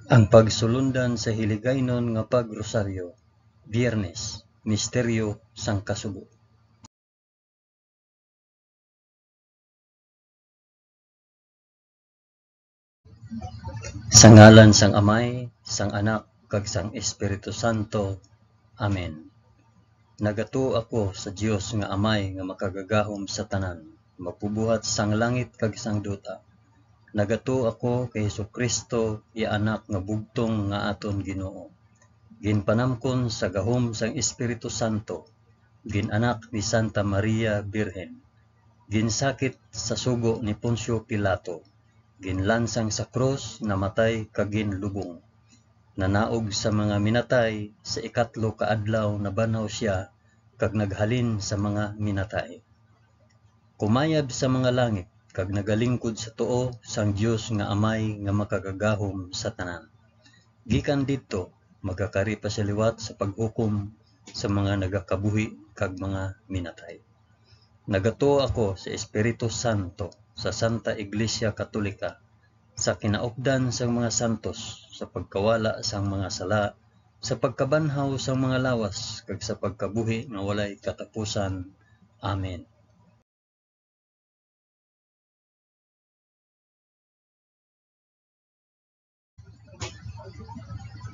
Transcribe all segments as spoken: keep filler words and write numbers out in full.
Ang pagsulundan sa Hiligaynon nga Pagrosaryo, Biyernes, Misteryo sang Kasubo. Sa ngalan sang Amay, sang Anak, kag sang Espiritu Santo. Amen. Nagatuo ako sa Dios nga Amay nga makagagahom sa tanan, magbubuhat sang langit kag sang duta. Nagatuo ako kay Jesu-Cristo, iya Anak nga bugtong nga aton Ginoo. Ginpanamkon sa gahom sang Espiritu Santo, gin-anak ni Santa Maria Birhen, ginsakit sa sugo ni Poncio Pilato, ginlansang sa krus, namatay kag ginlubong. Nanaog sa mga minatay, sa ikatlo ka adlaw nabanhaw sia, kag naghalin sa mga minatay. Kumayab sa mga langit, kag nagalingkod sa tuo sang Dios nga Amay nga makagagahom sa tanan. Gikan didto, magakari pa sia liwat sa paghukom sa mga nagakabuhi kag mga minatay. Nagatuo ako sa Espiritu Santo, sa Santa Iglesia Katolika, sa kinaupdan sang mga santos, sa pagkawala sang mga sala, sa pagkabanhaw sang mga lawas, kag sa pagkabuhi nga walay katapusan. Amen.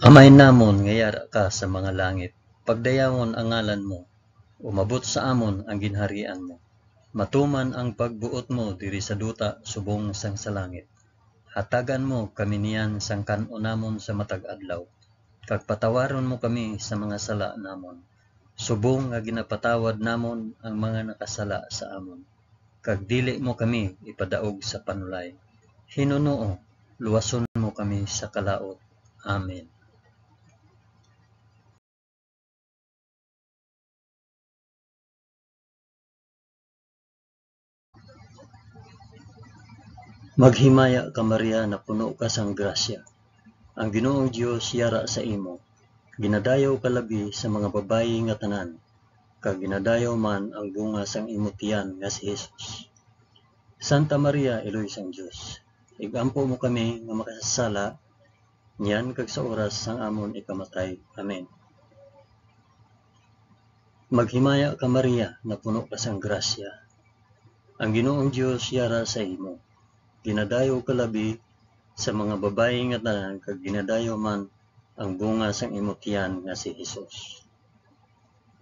Amay namon nga yara ka sa mga langit, pagdayawon ang ngalan mo, umabot sa amon ang ginharian mo. Matuman ang pagbuot mo diri sa duta subong sang sa langit. Hatagan mo kami niyan sang kan-on namon sa matag adlaw, kag patawaron mo kami sa mga sala namon, subong nga ginapatawad namon ang mga nakasala sa amon. Kag dili mo kami ipadaog sa panulay. Hinunoo, luwason mo kami sa kalaut. Amen. Maghimaya ka, Maria, napuno ka sang grasya. Ang Ginoong Dios yara sa imo. Ginadayaw ka labi sa mga babayi nga tanan, kag ginadayaw man ang bunga sang imo tiyan nga si Jesus. Santa Maria, Iloy sang Dios, ig-ampo mo kami nga makasasala, niyan kag sa oras sang amon ikamatay. Amen. Maghimaya ka, Maria, napuno ka sang grasya. Ang Ginoong Dios yara sa imo. Ginadayaw ka labi sa mga babayi nga tanan, kag ginadayaw man ang bunga sang imo tiyan nga si Jesus.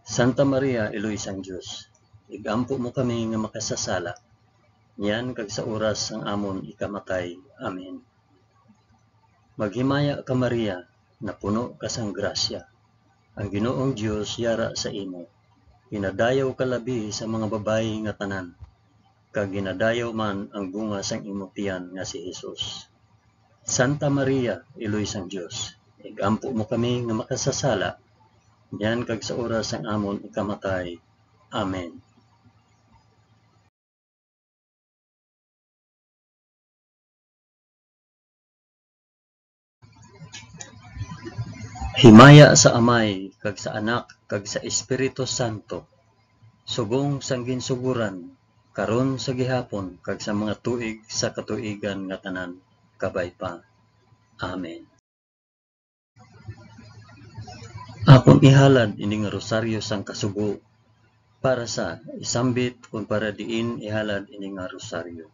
Santa Maria, Iloy sang Dios, ig-ampo mo kami nga makasasala, niyan kag sa oras sang amon ikamatay. Amen. Maghimaya ka, Maria, napuno ka sang grasya. Ang Ginoong Dios yara sa imo. Ginadayaw ka labi sa mga babayi nga tanan, kag ginadayaw man ang bunga sang imo tiyan nga si Jesus. Santa Maria, Iloy sang Dios, ig-ampo mo kami nga makasasala, niyan kag sa oras sang amon ikamatay. Amen. Himaya sa Amay, kag sa Anak, kag sa Espiritu Santo, subong sang ginsugoran, karon, sa gihapon, kag sa mga tuig sa katuigan nga tanan, kabay pa. Amen. Akon ihalad ini nga rosaryo sang kasubo para sa isambit kon para diin ihalad ini nga rosaryo.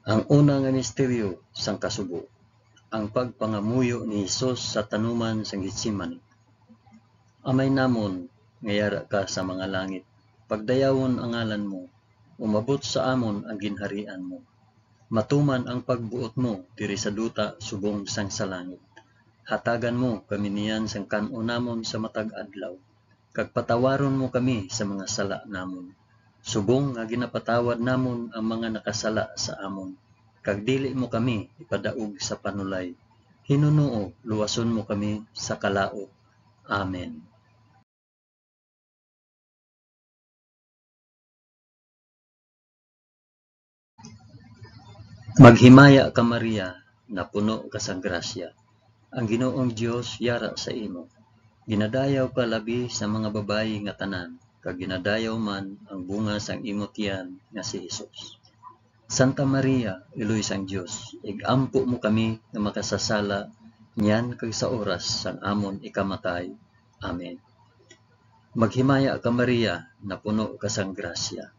Ang una nga misteryo sang kasubo, ang pagpangamuyo ni Jesus sa tanuman sang Getsemani. Amay namon nga yara ka sa mga langit, pagdayawon ang ngalan mo, umabot sa amon ang ginharian mo. Matuman ang pagbuot mo diri sa duta subong sang sa langit. Hatagan mo kami niyan sang kan-on namon sa matag adlaw, kag patawaron mo kami sa mga sala namon, subong nga ginapatawad namon ang mga nakasala sa amon, kag dili mo kami ipadaog sa panulay. Hinunoo, luwason mo kami sa kalaut. Amen. Maghimaya ka, Maria, napuno ka sa grasya. Ang Ginoong Dios yara sa imo. Ginadayaw ka labi sa mga babayi nga tanan, kag ginadayaw man ang bunga sang imo tiyan nga si Jesus. Santa Maria, Iloy sang Dios, ig-ampo mo kami nga makasasala niyan kag sa oras sang amon ikamatay. Amen. Maghimaya ka, Maria, napuno ka sang grasya.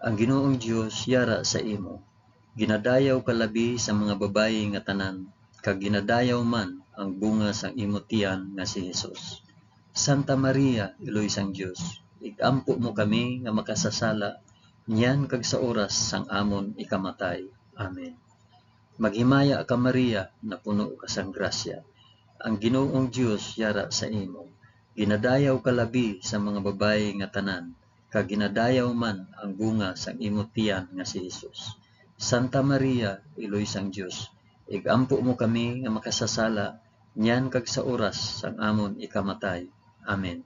Ang Ginoong Dios yara sa imo. Ginadayaw ka labi sa mga babayi nga tanan, kag ginadayaw man ang bunga sang imo tiyan nga si Jesus. Santa Maria, Iloy sang Dios, ig-ampo mo kami nga makasasala niyan kag sa oras sang amon ikamatay. Amen. Maghimaya ka, Maria, napuno ka sang grasya. Ang Ginoong Dios yara sa imo. Ginadayaw ka labi sa mga babayi nga tanan, kag ginadayaw man ang bunga sang imo tiyan nga si Jesus. Santa Maria, Iloy sang Dios, ig-ampo mo kami nga makasasala niyan kag sa oras sang amon ikamatay. Amen.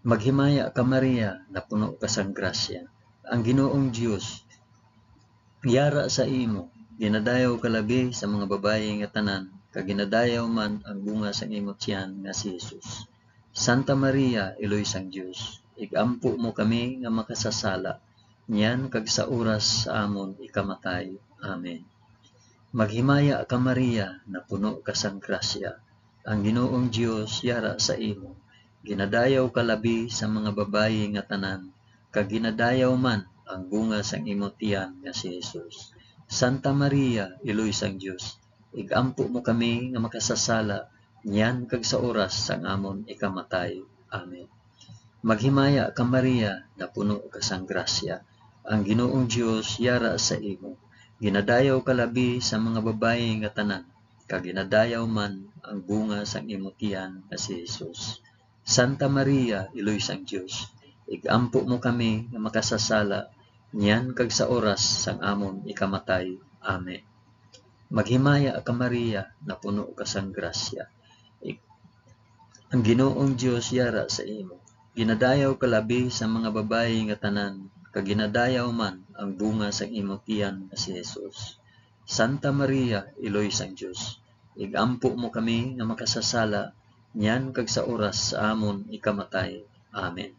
Maghimaya ka, Maria, napuno ka sang grasya. Ang Ginoong Dios yara sa imo. Ginadayaw ka labi sa mga babayi nga tanan, kag ginadayaw man ang bunga sang imo tiyan nga si Jesus. Santa Maria, Iloy sang Dios, ig-ampo mo kami nga makasasala niyan kag sa oras sa amon ikamatay. Amen. Maghimaya ka, Maria, napuno ka sang grasya. Ang Ginoong Dios yara sa imo. Ginadayaw ka labi sa mga babayi nga tanan, kag ginadayaw man ang bunga sang imo tiyan nga si Jesus. Santa Maria, Iloy sang Dios, ig-ampo mo kami nga makasasala niyan kag sa oras sang amon ikamatay. Amen. Maghimaya ka, Maria, napuno ka sang grasya. Ang Ginoong Dios yara sa imo. Ginadayaw ka labi sa mga babayi nga tanan, kag ginadayaw man ang bunga sang imo tiyan nga si Jesus. Santa Maria, Iloy sang Dios, ig-ampo mo kami nga makasasala niyan kag sa oras sang amon ikamatay. Amen. Maghimaya ka, Maria, napuno ka sang grasya. Ik-, ang Ginoong Dios yara sa imo. Ginadayaw ka labi sa mga babayi nga tanan, kag ginadayaw man ang bunga sang imo tiyan nga si Jesus. Santa Maria, Iloy sang Dios, ig-ampo mo kami nga makasasala niyan kag sa oras sa amon ikamatay. Amen.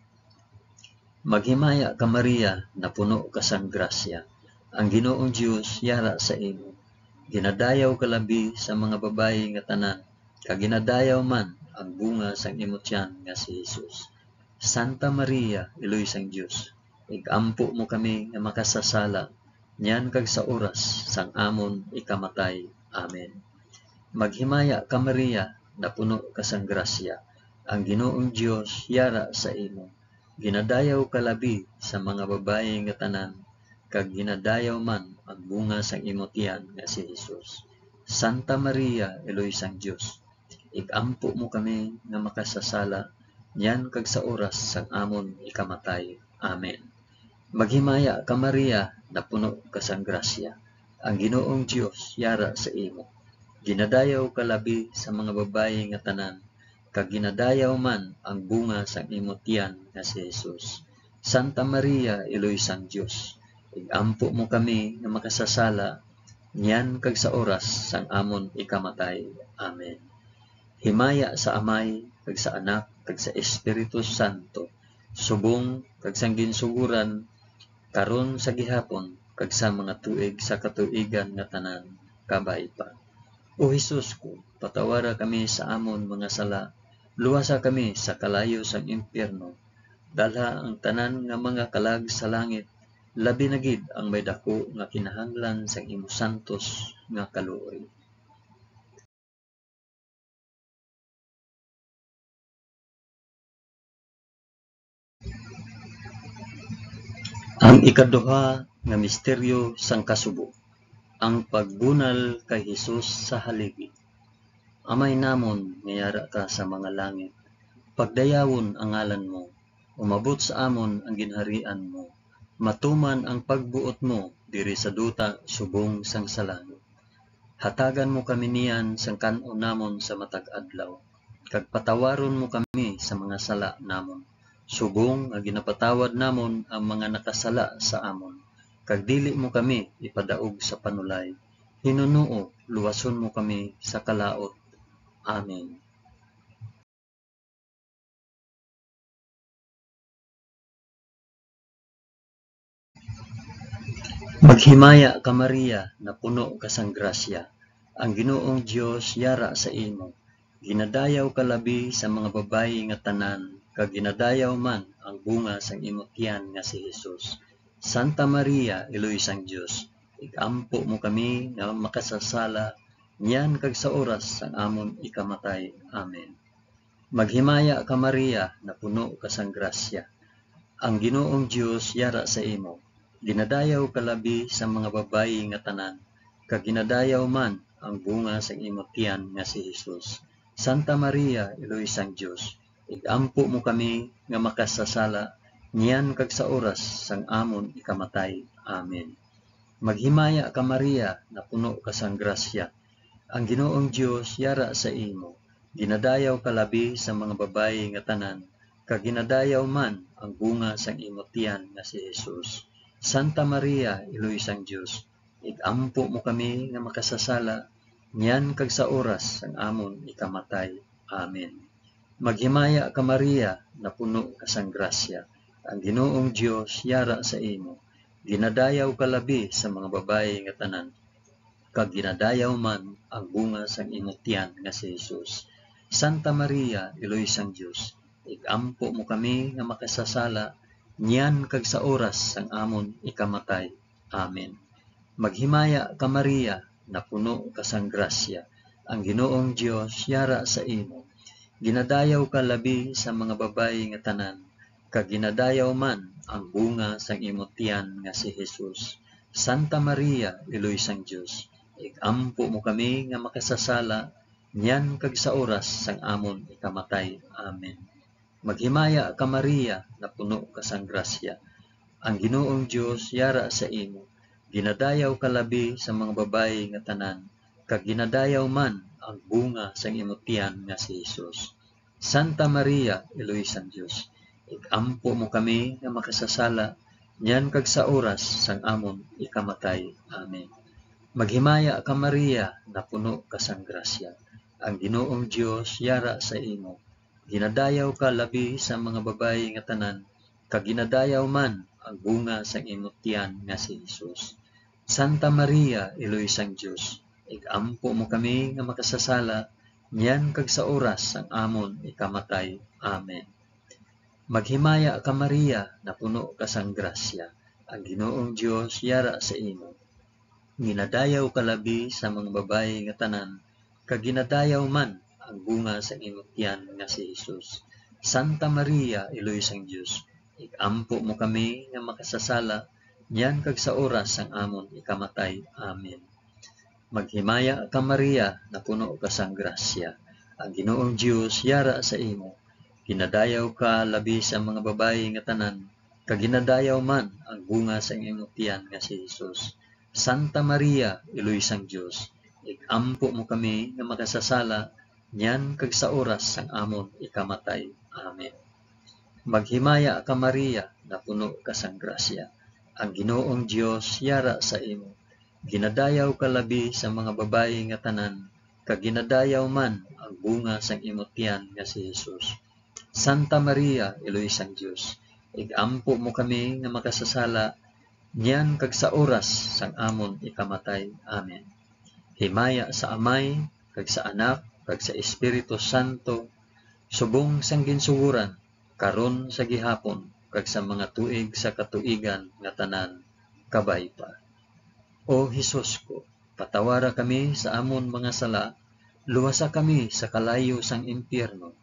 Maghimaya ka, Maria, napuno ka sang grasya. Ang Ginoong Dios yara sa imo. Ginadayaw ka labi sa mga babayi nga tanan, kag ginadayaw man ang bunga sang imo tiyan nga si Jesus. Santa Maria, Iloy sang Dios, ig-ampo mo kami nga makasasala niyan kag sa oras sang amon ikamatay. Amen. Maghimaya ka, Maria, napuno ka sang grasya. Ang Ginoong Dios yara sa imo. Ginadayaw ka labi sa mga babayi nga tanan, kag ginadayaw man ang bunga sang imo tiyan nga si Jesus. Santa Maria, Iloy sang Dios, ig-ampo mo kami nga makasasala niyan kag sa oras sang amon ikamatay. Amen. Maghimaya ka, Maria, napuno ka sang grasya. Ang Ginoong Dios yara sa imo. Ginadayaw ka labi sa mga babayi nga tanan, kag ginadayaw man ang bunga sang imo tiyan nga si Jesus. Santa Maria, Iloy sang Dios, ig-ampo mo kami nga makasasala niyan kag sa oras sang amon ikamatay. Amen. Himaya sa Amay, kag sa Anak, kag sa Espiritu Santo, subong kag sang ginsugoran, karon, sa gihapon, kag sa mga tuig sa katuigan nga tanan. Kabay pa. O Jesus ko, patawara kami sa amon mga sala, luwasa kami sa kalayo sang impyerno, dalha ang tanan nga mga kalag sa langit, labi na gid ang may daku nga kinahanglan sang imo santos nga kaluoy. Ang ikaduha nga misteryo sang kasubo, ang pagbunal kay Jesus sa haligi. Amay namon nga yara ka sa mga langit, pagdayawon ang ngalan mo, umabot sa amon ang ginharian mo, matuman ang pagbuot mo diri sa duta subong sang sa langit. Hatagan mo kami niyan sang kan-on namon sa matag adlaw, kag patawaron mo kami sa mga sala namon, subong nga ginapatawad namon ang mga nakasala sa amon, kag dili mo kami ipadaog sa panulay. Hinunoo, luwason mo kami sa kalaut. Amen. Maghimaya ka, Maria, napuno ka sang grasya, ang Ginoong Dios yara sa imo. Ginadayaw ka labi sa mga babayi nga tanan, kag ginadayaw man ang bunga sang imo tiyan nga si Jesus. Santa Maria, Iloy sang Dios, ig-ampo mo kami nga makasasala, niyan kag sa oras sang amon ikamatay. Amen. Maghimaya ka, Maria, napuno ka sang grasya. Ang Ginoong Dios yara sa imo. Ginadayaw ka labi sa mga babayi nga tanan, kag ginadayaw man ang bunga sang imo tiyan nga si Jesus. Santa Maria, Iloy sang Dios, ig-ampo mo kami nga makasasala, niyan kag sa oras sang amon ikamatay. Amen. Maghimaya ka, Maria, napuno ka sang grasya. Ang Ginoong Dios yara sa imo. Ginadayaw ka labi sa mga babayi nga tanan, kag ginadayaw man ang bunga sang imo tiyan nga si Jesus. Santa Maria, Iloy sang Dios, ig-ampo mo kami nga makasasala, niyan kag sa oras sang amon ikamatay. Amen. Maghimaya ka, Maria, napuno ka sang grasya. Ang Ginoong Dios yara sa imo. Ginadayaw ka labi sa mga babayi nga tanan, kag ginadayaw man ang bunga sang imo tiyan nga si Jesus. Santa Maria, Iloy sang Dios, ig-ampo mo kami nga makasasala, niyan kag sa oras sang amon ikamatay. Amen. Maghimaya ka, Maria, napuno ka sang grasya, ang Ginoong Dios yara sa imo. Ginadayaw ka labi sa mga babayi nga tanan, kag ginadayaw man ang bunga sang imo tiyan nga si Jesus. Santa Maria, Iloy sang Dios, ig-ampo mo kami nga makasasala, niyan kag sa oras sang amon ikamatay. Amen. Maghimaya ka, Maria, napuno ka sang grasya. Ang Ginoong Dios yara sa imo. Ginadayaw ka labi sa mga babayi nga tanan, kag ginadayaw man ang bunga sang imo tiyan nga si Jesus. Santa Maria, Iloy sang Dios, ig-ampo mo kami nga makasasala, niyan kag sa oras sang amon ikamatay. Amen. Maghimaya ka, Maria, napuno ka sang grasya. Ang Ginoong Dios yara sa imo. Ginadayaw ka labi sa mga babayi nga tanan, kag ginadayaw man ang bunga sang imo tiyan nga si Jesus. Santa Maria, Iloy sang Dios, ig-ampo mo kami nga makasasala, niyan kag sa oras sang amon ikamatay. Amen. Maghimaya ka, Maria, napuno ka sang grasya, ang Ginoong Dios yara sa imo. Ginadayaw ka labi sa mga babayi nga tanan, kag ginadayaw man ang bunga sang imo tiyan nga si Jesus. Santa Maria, Iloy sang Dios, ig-ampo mo kami nga makasasala, niyan kag sa oras sang amon ikamatay. Amen. Maghimaya ka, Maria, napuno ka sang grasya. Ang Ginoong Dios yara sa imo. Ginadayaw ka labi sa mga babayi nga tanan, kag ginadayaw man ang bunga sang imo tiyan nga si Jesus. Santa Maria, Iloy sang Dios, ig-ampo mo kami nga makasasala, niyan kag sa oras sang amon ikamatay. Amen. Maghimaya ka, Maria, napuno ka sang grasya. Ang Ginoong Dios yara sa imo. Ginadayaw ka labi sa mga babayi nga tanan, kag ginadayaw man ang bunga sang imo tiyan nga si Jesus. Santa Maria, Iloy sang Dios, ig-ampo mo kami nga makasasala, niyan kag sa oras sang amon ikamatay. Amen. Himaya sa Amay, kag sa Anak, kag sa Espiritu Santo, subong sang ginsugoran, karon, sa gihapon, kag sa mga tuig sa katuigan nga tanan. Kabay pa. O Jesus ko, patawara kami sa amon mga sala, luwasa kami sa kalayo sang impyerno,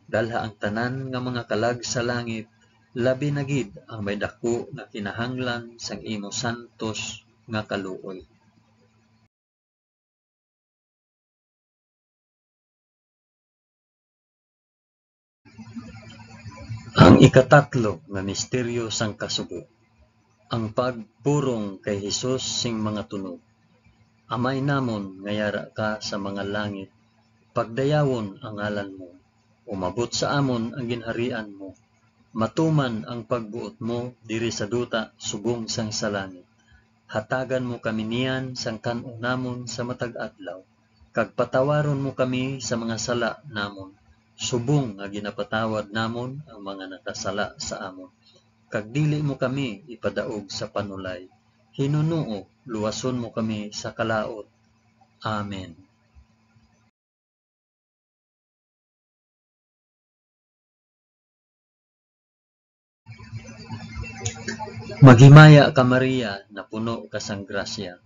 dalha ang tanan nga mga kalag sa langit, labi na gid ang may daku nga kinahanglan sang imo santos nga kaluoy. Ang ikatatlo nga misteryo sang kasubo, ang pagpurong kay Jesus sing mga tunog. Amay namon nga yara ka sa mga langit, pagdayawon ang ngalan mo. Umabot sa amon ang ginharian mo. Matuman ang pagbuot mo diri sa duta subong sang sa langit. Hatagan mo kami niyan sang kan-o namon sa matag adlaw, kag patawaron mo kami sa mga sala namon, subong nga ginapatawad namon ang mga nakasala sa amon. Kag dili mo kami ipadaog sa panulay, Hinunoo, luwason mo kami sa kalaut. Amen. Maghimaya ka, Maria, napuno ka sang grasya.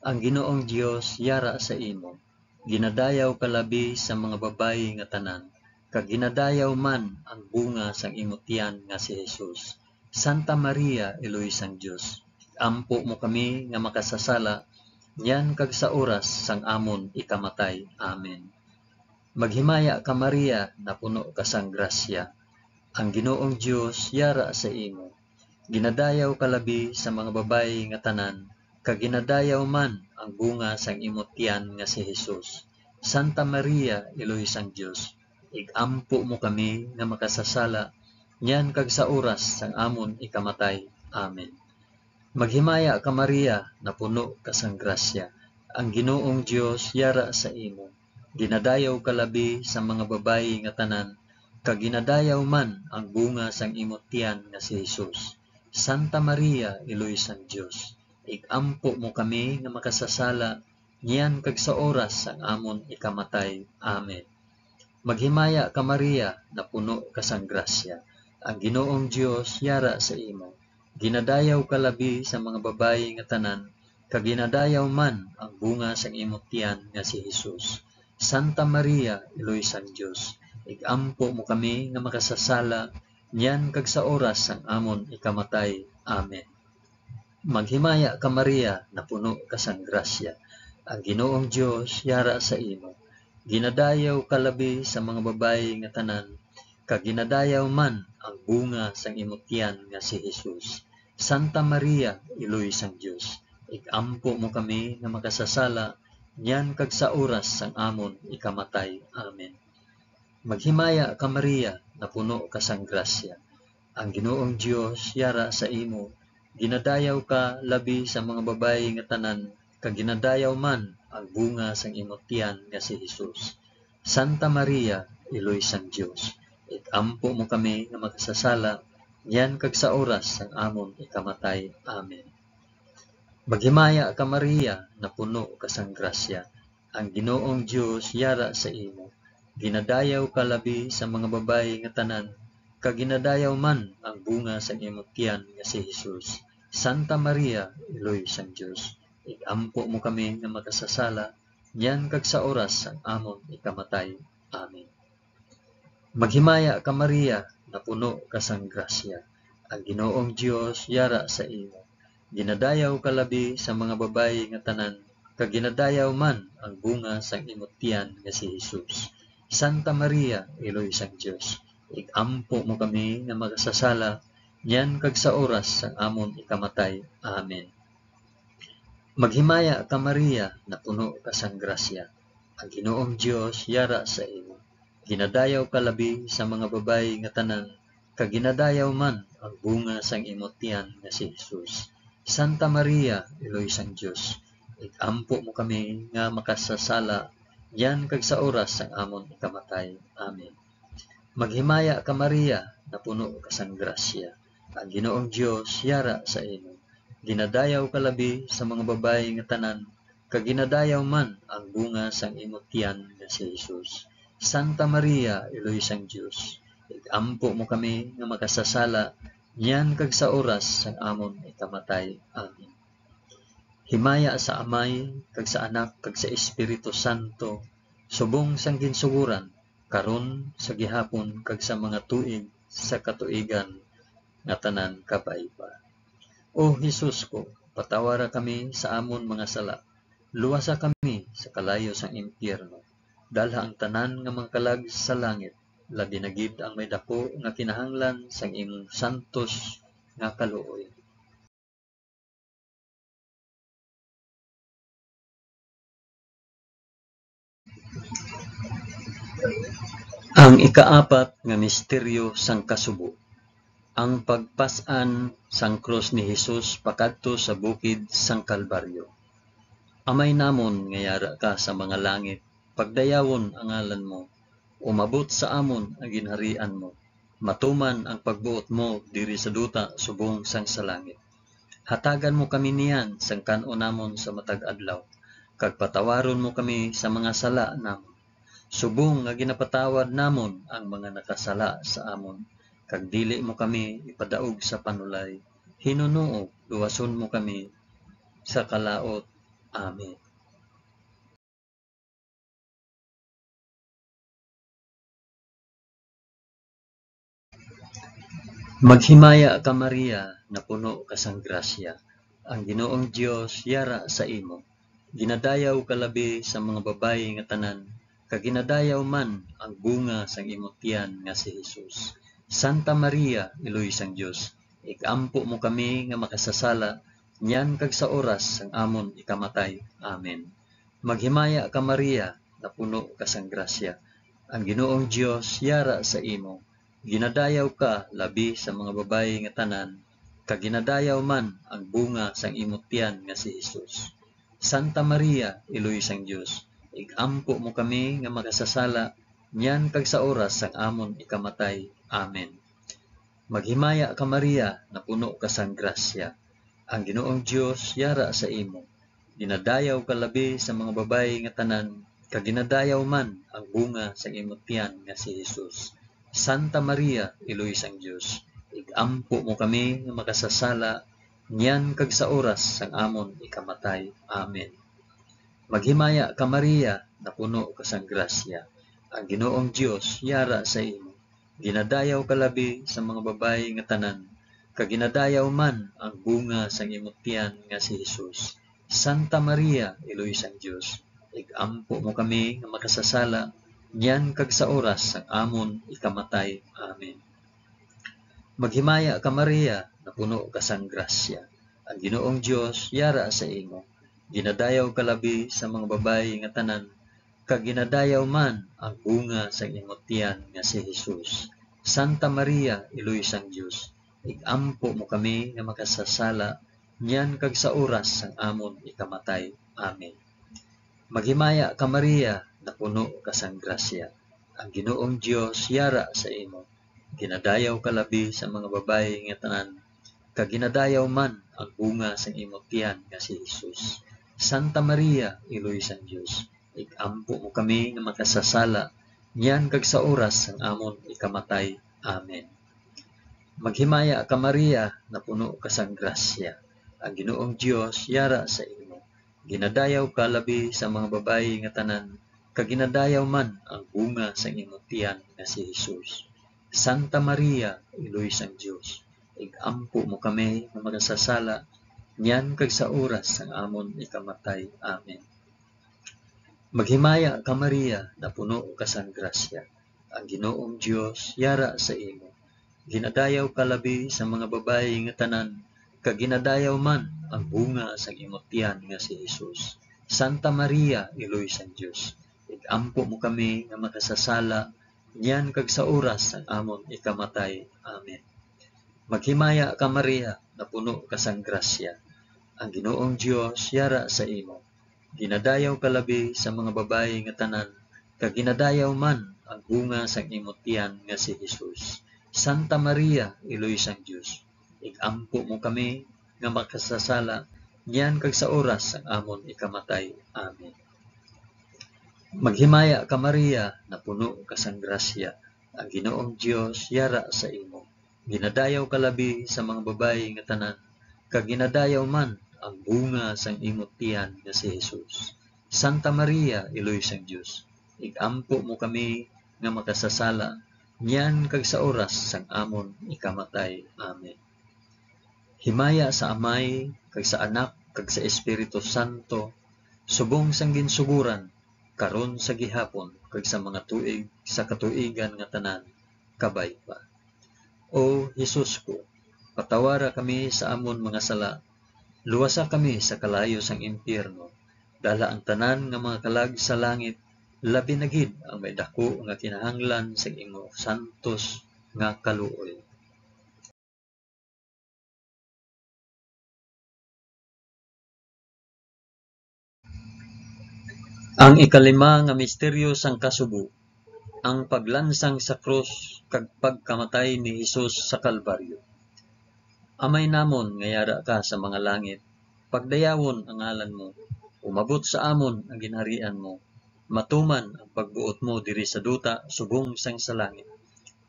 Ang Ginoong Dios yara sa imo. Ginadayaw ka labi sa mga babayi nga tanan, kag ginadayaw man ang bunga sang imo tiyan nga si Jesus. Santa Maria, Iloy sang Dios, ampo mo kami nga makasasala, niyan kag sa oras sang amon ikamatay. Amen. Maghimaya ka, Maria, napuno ka sang grasya. Ang Ginoong Dios yara sa imo. Ginadayaw ka labi sa mga babayi nga tanan, kag ginadayaw man ang bunga sang imo tiyan nga si Jesus. Santa Maria, Iloy sang Dios, ig-ampo mo kami nga makasasala, niyan kag sa oras sang amon ikamatay. Amen. Maghimaya ka, Maria, napuno ka sang grasya. Ang Ginoong Dios yara sa imo. Ginadayaw ka labi sa mga babayi nga tanan, kag ginadayaw man ang bunga sang imo tiyan nga si Jesus. Santa Maria, Iloy sang Dios, ig-ampo mo kami nga makasasala, niyan kag sa oras sang amon ikamatay. Amen. Maghimaya ka, Maria, napuno ka sang grasya. Ang Ginoong Dios yara sa imo. Ginadayaw ka labi sa mga babayi nga tanan, kag ginadayaw man ang bunga sang imo tiyan nga si Jesus. Santa Maria, Iloy sang Dios, ig-ampo mo kami nga makasasala, niyan kag sa oras sang amon ikamatay. Amen. Maghimaya ka, Maria, napuno ka sang grasya. Ang Ginoong Dios yara sa imo. Ginadayaw ka labi sa mga babayi nga tanan, kag ginadayaw man ang bunga sang imo tiyan nga si Jesus. Santa Maria, Iloy sang Dios, ig-ampo mo kami nga makasasala, niyan kag sa oras sang amon ikamatay. Amen. Maghimaya ka, Maria, napuno ka sang grasya. Ang Ginoong Dios yara sa imo. Ginadayaw ka labi sa mga babayi nga tanan, kag ginadayaw man ang bunga sang imo tiyan nga si Jesus. Santa Maria, Iloy sang Dios, ig-ampo mo kami nga makasasala, niyan kag sa oras sang amon ikamatay. Amen. Maghimaya ka, Maria, napuno ka sang grasya. Ang Ginoong Dios yara sa imo. Ginadayaw ka labi sa mga babayi nga tanan, kag ginadayaw man ang bunga sang imo tiyan nga si Jesus. Santa Maria, Iloy sang Dios, ig-ampo mo kami nga makasasala, niyan kag sa oras sang amon ikamatay. Amen. Maghimaya ka, Maria, napuno ka sang grasya. Ang Ginoong Dios yara sa imo. Ginadayaw ka labi sa mga babayi nga tanan, kag ginadayaw man ang bunga sang imo tiyan nga si Jesus. Santa Maria, Iloy sang Dios, ig-ampo mo kami nga makasasala, niyan kag sa oras sang amon ikamatay. Amen. Maghimaya ka, Maria, napuno ka sang grasya. Ang Ginoong Dios yara sa imo. Ginadayaw ka labi sa mga babayi nga tanan, kag ginadayaw man ang bunga sang imo tiyan nga si Jesus. Santa Maria, Iloy sang Dios, ig-ampo mo kami nga makasasala, niyan kag sa oras sang amon ikamatay. Amen. Maghimaya ka, Maria, napuno ka sang grasya. Ang Ginoong Dios yara sa imo. Ginadayaw ka labi sa mga babayi nga tanan, kag ginadayaw man ang bunga sang imo tiyan nga si Jesus. Santa Maria, Iloy sang Dios, ig-ampo mo kami nga makasasala, niyan kag sa oras sang amon ikamatay. Amen. Himaya sa Amay, kag sa Anak, kag sa Espiritu Santo, subong sang ginsugoran, karon, sa gihapon, kag sa mga tuig sa katuigan nga tanan. Kabay pa. O Jesus ko, patawara kami sa amon mga sala, luwasa kami sa kalayo sang impyerno, dalha ang tanan nga mga kalag sa langit, labi na gid ang may daku nga kinahanglan sang imong santos nga kaluoy. Ang ikaapat nga misteryo sang kasubo, ang pagpas-an sang krus ni Jesus pakadto sa bukid sang Kalbaryo. Amay namon nga yara ka sa mga langit, pagdayawon ang ngalan mo, umabot sa amon ang ginharian mo, matuman ang pagbuot mo diri sa duta subong sang sa langit. Hatagan mo kami niyan sang kan-on namon sa matag adlaw, kag patawaron mo kami sa mga sala namon, subong nga ginapatawad namon ang mga nakasala sa amon, kag dili mo kami ipadaog sa panulay, hinunoo luwason mo kami sa kalaut. Amen. Maghimaya ka, Maria, napuno ka sang grasya, ang Ginoong Dios yara sa imo. Ginadayaw ka labi sa mga babayi nga tanan, kag ginadayaw man ang bunga sang imo tiyan nga si Jesus. Santa Maria, Iloy sang Dios, ig-ampo mo kami nga makasasala, niyan kag sa oras sang amon ikamatay. Amen. Maghimaya ka, Maria, napuno ka sang grasya. Ang Ginoong Dios yara sa imo. Ginadayaw ka labi sa mga babayi nga tanan, kag ginadayaw man ang bunga sang imo tiyan nga si Jesus. Santa Maria, Iloy sang Dios, ig-ampo mo kami nga makasasala, niyan kag sa oras sang amon ikamatay. Amen. Maghimaya ka, Maria, napuno ka sang grasya. Ang Ginoong Dios yara sa imo. Ginadayaw ka labi sa mga babayi nga tanan, kag ginadayaw man ang bunga sang imo tiyan nga si Jesus. Santa Maria, Iloy sang Dios, ig-ampo mo kami nga makasasala, niyan kag sa oras sang amon ikamatay. Amen. Maghimaya ka, Maria, napuno ka sang grasya. Ang Ginoong Dios yara sa imo. Ginadayaw ka labi sa mga babayi nga tanan, kag ginadayaw man ang bunga sang imo tiyan nga si Jesus. Santa Maria, Iloy sang Dios, ig-ampo mo kami nga makasasala, niyan kag sa oras sang amon ikamatay. Amen. Maghimaya ka, Maria, napuno ka sang grasya. Ang Ginoong Dios yara sa imo. Ginadayaw ka labi sa mga babayi nga tanan, kag ginadayaw man ang bunga sang imo tiyan nga si Jesus. Santa Maria, Iloy sang Dios, ig-ampo mo kami nga makasasala, niyan kag sa oras sang amon ikamatay. Amen. Maghimaya ka, Maria, napuno ka sang grasya. Ang Ginoong Dios yara sa imo. Ginadayaw ka labi sa mga babayi nga tanan, kag ginadayaw man ang bunga sang imo tiyan nga si Jesus. Santa Maria, Iloy sang Dios, ig-ampo mo kami nga makasasala, niyan kag sa oras sang amon ikamatay. Amen. Maghimaya ka, Maria, napuno ka sang grasya. Ang Ginoong Dios yara sa imo. Ginadayaw ka labi sa mga babayi nga tanan, kag ginadayaw man ang bunga sang imo tiyan nga si Jesus. Santa Maria, Iloy sang Dios, ig-ampo mo kami nga makasasala, niyan kag sa oras sang amon ikamatay. Amen. Maghimaya ka, Maria, napuno ka sang grasya. Ang Ginoong Dios yara sa imo. Ginadayaw ka labi sa mga babayi nga tanan, kag ginadayaw man ang bunga sang imo tiyan nga si Jesus. Santa Maria, Iloy sang Dios, ig-ampo mo kami nga makasasala, niyan kag sa oras sang amon ikamatay. Amen. Maghimaya ka, Maria, napuno ka sang grasya. Ang Ginoong Dios yara sa imo. Ginadayaw ka labi sa mga babayi nga tanan, kag ginadayaw man ang bunga sang imo tiyan nga si Jesus. Santa Maria, Iloy sang Dios, ig-ampo mo kami nga makasasala, niyan kag sa oras sang amon ikamatay. Amen. Maghimaya ka, Maria, napuno ka sang grasya, ang Ginoong Dios yara sa imo. Ginadayaw ka labi sa mga babayi nga tanan, kag ginadayaw man ang bunga sang imo tiyan nga si Jesus. Santa Maria, Iloy sang Dios, ig-ampo mo kami nga makasasala, niyan kag sa oras sang amon ikamatay. Amen. Himaya sa Amay, kag sa Anak, kag sa Espiritu Santo, subong sang ginsugoran, karon, sa gihapon, kag sa mga tuig sa katuigan nga tanan. Kabay pa. O Jesus ko, patawara kami sa amon mga sala, luwasa kami sa kalayo sang impyerno, dala ang tanan nga mga kalag sa langit, labi na gid ang may daku nga kinahanglan sang imo santos nga kaluoy. Ang ikalima nga misteryo sang kasubo, ang paglansang sa krus kag pagkamatay ni Jesus sa Kalbaryo. Amay namon nga yara ka sa mga langit, pagdayawon ang ngalan mo. Umabot sa amon ang ginharian mo. Matuman ang pagbuot mo diri sa duta subong sang sa langit.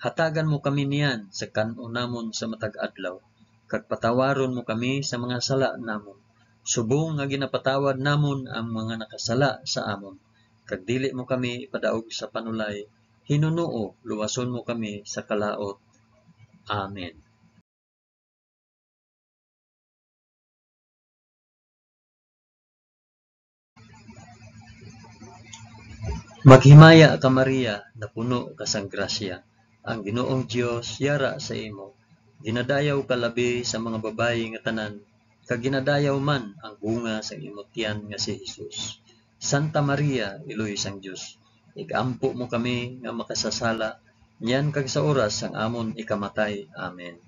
Hatagan mo kami niyan sa kan-on namon sa matag adlaw, kag patawaron mo kami sa mga sala namon, subong nga ginapatawad namon ang mga nakasala sa amon, kag dili mo kami ipadaog sa panulay, hinunoo luwason mo kami sa kalaut. Amen. Maghimaya ka, Maria, napuno ka sang grasya, ang Ginoong Dios yara sa imo. Ginadayaw ka labi sa mga babayi nga tanan, kag ginadayaw man ang bunga sang imo tiyan nga si Jesus. Santa Maria, Iloy sang Dios, ig-ampo mo kami nga makasasala, niyan kag sa oras sang amon ikamatay. Amen.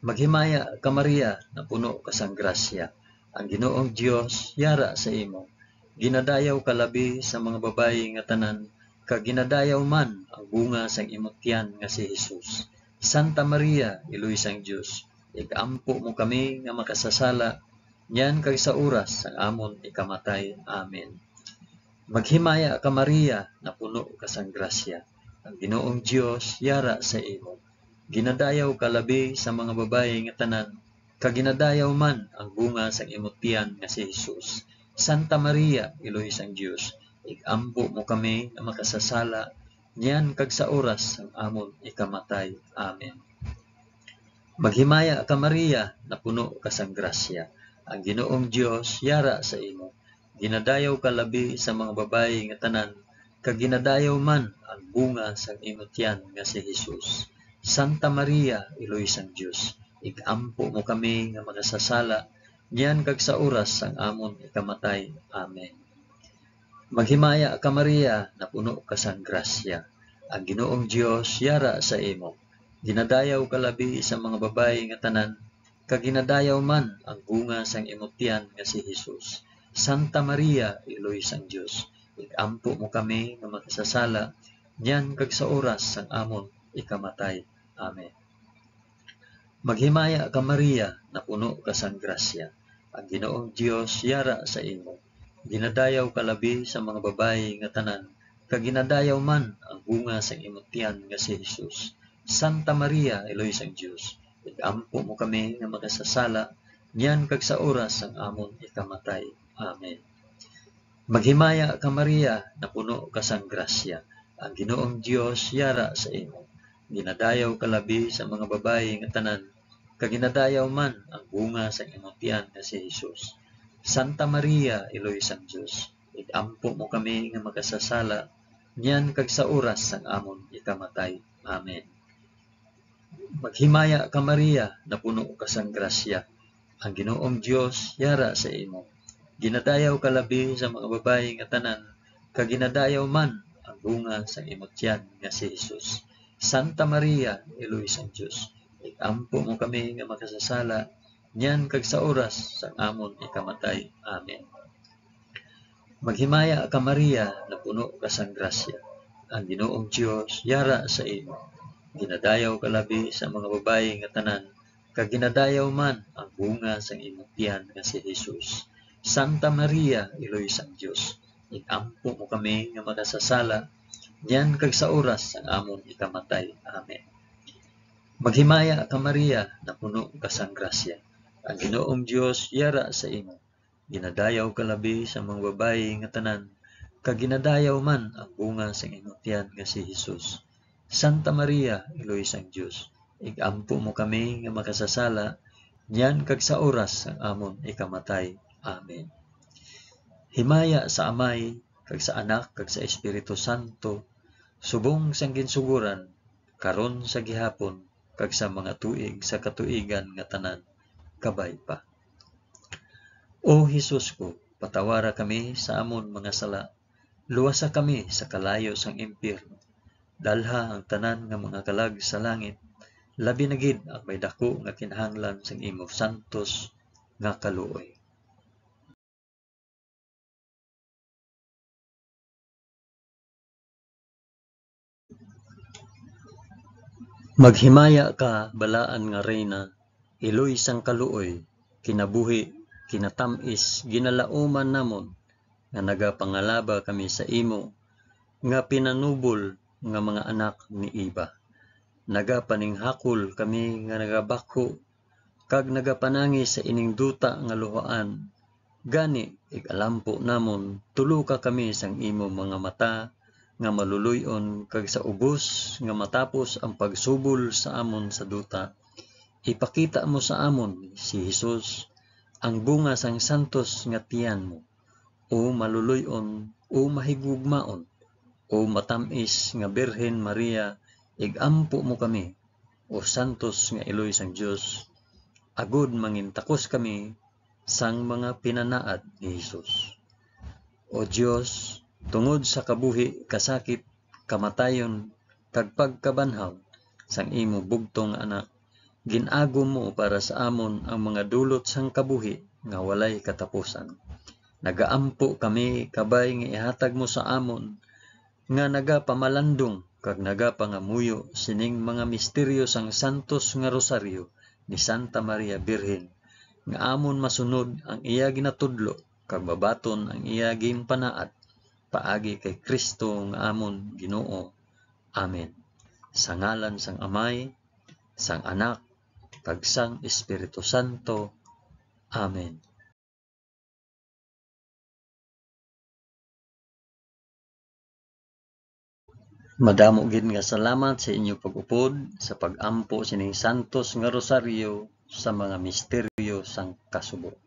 Maghimaya ka, Maria, napuno ka sang grasya, ang Ginoong Dios yara sa imo. Ginadayaw ka labi sa mga babayi nga tanan, kag ginadayaw man ang bunga sang imo tiyan nga si Jesus. Santa Maria, Iloy sang Dios, ig-ampo mo kami nga makasasala, niyan kag sa oras sang amon ikamatay. Amen. Maghimaya ka, Maria, napuno ka sang grasya, ang Ginoong Dios yara sa imo. Ginadayaw ka labi sa mga babayi nga tanan, kag ginadayaw man ang bunga sang imo tiyan nga si Jesus. Santa Maria, Iloy sang Dios, ig-ampo mo kami nga makasasala, niyan kag sa oras sang amon ikamatay. Amen. Maghimaya ka, Maria, napuno ka sang grasya, ang Ginoong Dios yara sa imo. Ginadayaw ka labi sa mga babayi nga tanan, kag ginadayaw man ang bunga sang imo tiyan nga si Jesus. Santa Maria, Iloy sang Dios, ig-ampo mo kami nga makasasala, niyan kag sa oras sang amon ikamatay. Amen. Maghimaya ka, Maria, napuno ka sang grasya, ang Ginoong Dios yara sa imo. Ginadayaw ka labi sa mga babayi nga tanan, kag ginadayaw man ang bunga sang imo tiyan nga si Jesus. Santa Maria, Iloy sang Dios, ig-ampo mo kami nga makasasala, niyan kag sa oras sang amon ikamatay. Amen. Maghimaya ka, Maria, napuno ka sang grasya, ang Ginoong Dios yara sa imo. Ginadayaw ka labi sa mga babayi nga tanan, kag ginadayaw man ang bunga sang imo tiyan nga si Jesus. Santa Maria, Iloy sang Dios, ig-ampo mo kami nga makasasala, niyan kag sa oras sang amon ikamatay. Amen. Maghimaya ka, Maria, napuno ka sang grasya, ang Ginoong Dios yara sa imo. Ginadayaw ka labi sa mga babayi nga tanan, kag ginadayaw man ang bunga sang imo tiyan nga si Jesus. Santa Maria, Iloy sang Dios, ig-ampo mo kami nga makasasala, niyan kag sa oras sang amon ikamatay. Amen. Maghimaya ka, Maria, napuno ka sang grasya, ang Ginoong Dios yara sa imo. Ginadayaw ka labi sa mga babayi nga tanan, kag ginadayaw man ang bunga sang imo tiyan nga si Jesus. Santa Maria, Iloy sang Dios, ig-ampo mo kami nga makasasala, niyan kag sa oras sang amon ikamatay. Amen. Maghimaya ka, Maria, napuno ka sang grasya, ang Ginoong Dios yara sa imo. Ginadayaw ka labi sa mga babayi nga tanan, kag ginadayaw man ang bunga sang imo tiyan nga si Jesus. Santa Maria, Iloy sang Dios, ig-ampo mo kami nga makasasala, niyan kag sa oras sang amon ikamatay. Amen. Maghimaya ka, Maria, napuno ka sang grasya, ang Ginoong Dios yara sa imo. Ginadayaw ka labi sa mga babayi nga tanan, kag ginadayaw man ang bunga sang imo tiyan nga si Jesus. Santa Maria, Iloy sang Dios, ig-ampo mo kami nga makasasala, niyan kag sa oras sang amon ikamatay. Amen. Himaya sa Amay, kag sa Anak, kag sa Espiritu Santo, subong sang ginsugoran, karon, sa gihapon, kag sa mga tuig sa katuigan nga tanan. Kabay pa. O Jesus ko, patawara kami sa amon mga sala, luwasa kami sa kalayo sang impyerno, dalha ang tanan nga mga kalag sa langit, labi na gid ang may daku nga kinahanglan sang imo santos nga kaluoy. Maghimaya ka, balaan nga Reyna, iloy sang kaluoy, kinabuhi, kinatam-is, ginalauman namon, nga nagapangalaba kami sa imo, nga pinanubol nga mga anak ni Eva. Nagapaninghakol kami nga nagabakho, kag nagapanangi sa ining duta nga luhaan. Gani, ig-alampo namon, tuloka kami sang imo mga mata nga maluloy-on, kag sa ubos nga matapos ang pagsubol sa amon sa duta, ipakita mo sa amon si Jesus, ang bunga sang santos nga tiyan mo, o maluloy-on, o mahigugmaon, o matam-is nga Birhen Maria, ig-ampo mo kami, o santos nga iloy sang Dios, agod mangintakos kami sang mga pinanaad ni Jesus. O Dios, tungod sa kabuhi, kasakit, kamatayon, kag pagkabanhaw sang imo bugtong nga Anak, gin-agom mo para sa amon ang mga dulot sang kabuhi nga walay katapusan. Nagaampo kami kabay nga ihatag mo sa amon nga nagapamalandong kag nagapangamuyo sining mga misteryo sang santos nga rosaryo ni Santa Maria Birhen, nga amon masunod ang iya ginatudlo kag mabaton ang iya ginpanaad, paagi kay Cristo nga amon Ginoo. Amen. Sa ngalan sang Amay, sang Anak, kag sang Espiritu Santo. Amen. Madamo gid nga salamat sa inyo pag-upod sa pag-ampo sining santos nga rosaryo sa mga misteryo sang kasubo.